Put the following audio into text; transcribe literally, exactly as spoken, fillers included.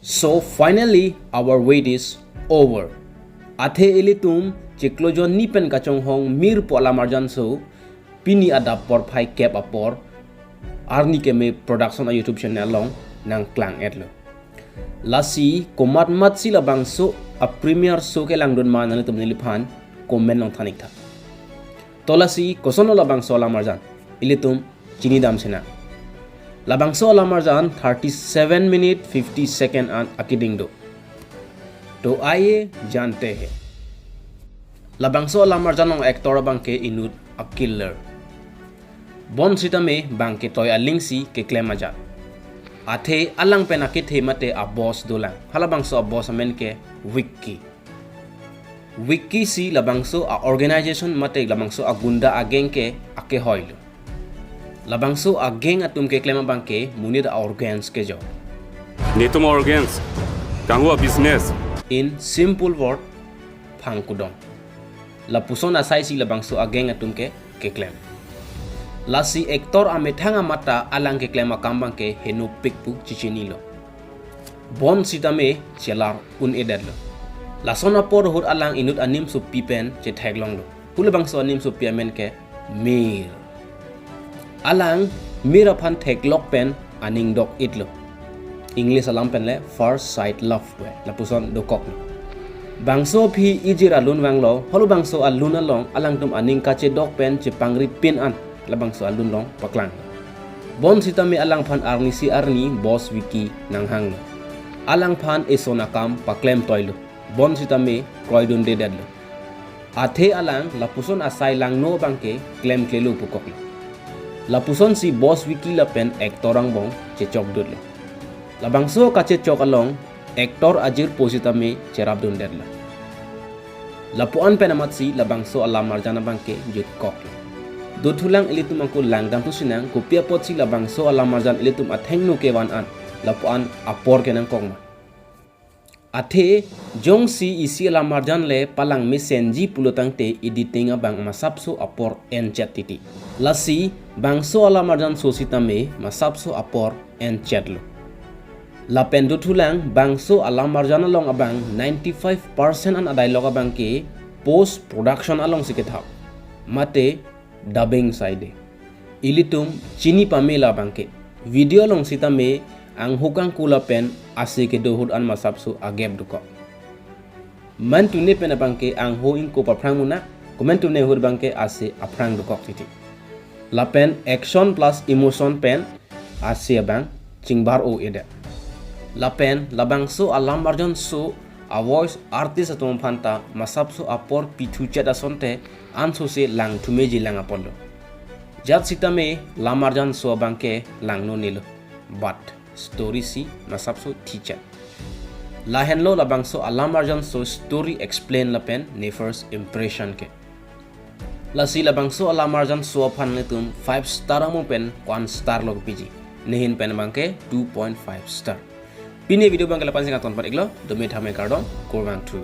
So finally, our wait is over. Athe ilitum chiklo jonni pen kachonghong Mir pu alamarjan so pini adap porphai kep apor Arni Keme Production a YouTube channel along nangklang-etlo. Lasi komat mat si labangso a premiere show kelangdun ma nanglitum neliphan comment along than-ik tha. To lasi kosonlo labangso alamarjan, ilitum chinidam sinang. Labangso alamarjan thirty-seven minute fifty second an akeding do. To aye jante hain. Labangso alamarjan along actor abangke inut a killer. Bonsitame bang ketoi aling si keklem ajat. Athe alang pen akethe mate a boss dolang. Halabangso a boss amen ke Vicky. Vicky si labangso a organization mate labangso a gunda a gang ke akehoilo. Labangso a gang atum keklem abangke monit a organs kejor. Netum organs, kanghu a business. In simple word, phangkudong. Lapuson asai si labangso a gang atum ke keklem. Lasi actor amethang amat ta alang keklem akam abangke henopik pu chichinilo. Bonsitame chelar un-edetlo. Lason apor ahut alang inut anim sopi pen chetheklonglo. Halabangso anim sopi amen ke Mir. Alang Mir aphan theklok pen aning dok-itlo. English alam pen le first sight love pu, lapuson dokoklo. Bangso aphi ijir alun vanglo, halabangso alun along alangtum aning kachedok pen chepangri pin an labangso alun along paklang. Bonsitame alangphan arnisi arni boss Vicky nanghanglo. Alangphan eson akam paklem toilo. Bonsitame kroidundedetlo. Athe alang lapuson asai langno abangke klemklelo pukoklo. Lapuson si boss Vicky lapen actor angbong chechokdutlo. Labangso kachechok along actor ajirpo sitame cherapdundetlo. Lapu-an pen amat si labangso alamarjan abangke jutkoklo. Dothulang, ilitum angko langdam thusinang, kopi apot si labangso alamarjan ilitum athengno kevan an lapu-an apor kenangkok ma. Athe jongsi isi alamarjan le palang mesenji pulo tangte editing abang masapso apor enchet titi. Lasi bangso alamarjan so sitame masapso apor enchetlo. Lapen dothulang, bangso alamarjan along abang ninety-five percent an a dialogue abangke post production along si kethap. Mate dubbing side. Ilitum chini pame labangke. Video along sitame angho kangku lapen ase kedo ahut an masapso agap dokok. Mantune pen abangke angho ingko paphrang munak, komentune ahut abangke ase aphrang dokok titi. Lapen action plus emotion pen ase abang chingbar o-edet. Lapen labangso alamarjan so a voice artist atum aphan ta masapso apor pithu chet asonte ansose langthumeji lang apotlo. Jat sitame lamarjan so abangke langnonelo. But story si masapso thichet. Lahenlo labangso alamarjan so story explain lapen ne first impression ke. Lasi labangso alamarjan so aphan netum five star angbong pen one star lo kepiji. Nehin pen abangke two point five star. Pini video abangke lapu-an si nangtonpon-iklo, dome thame kardom, kurvangthu.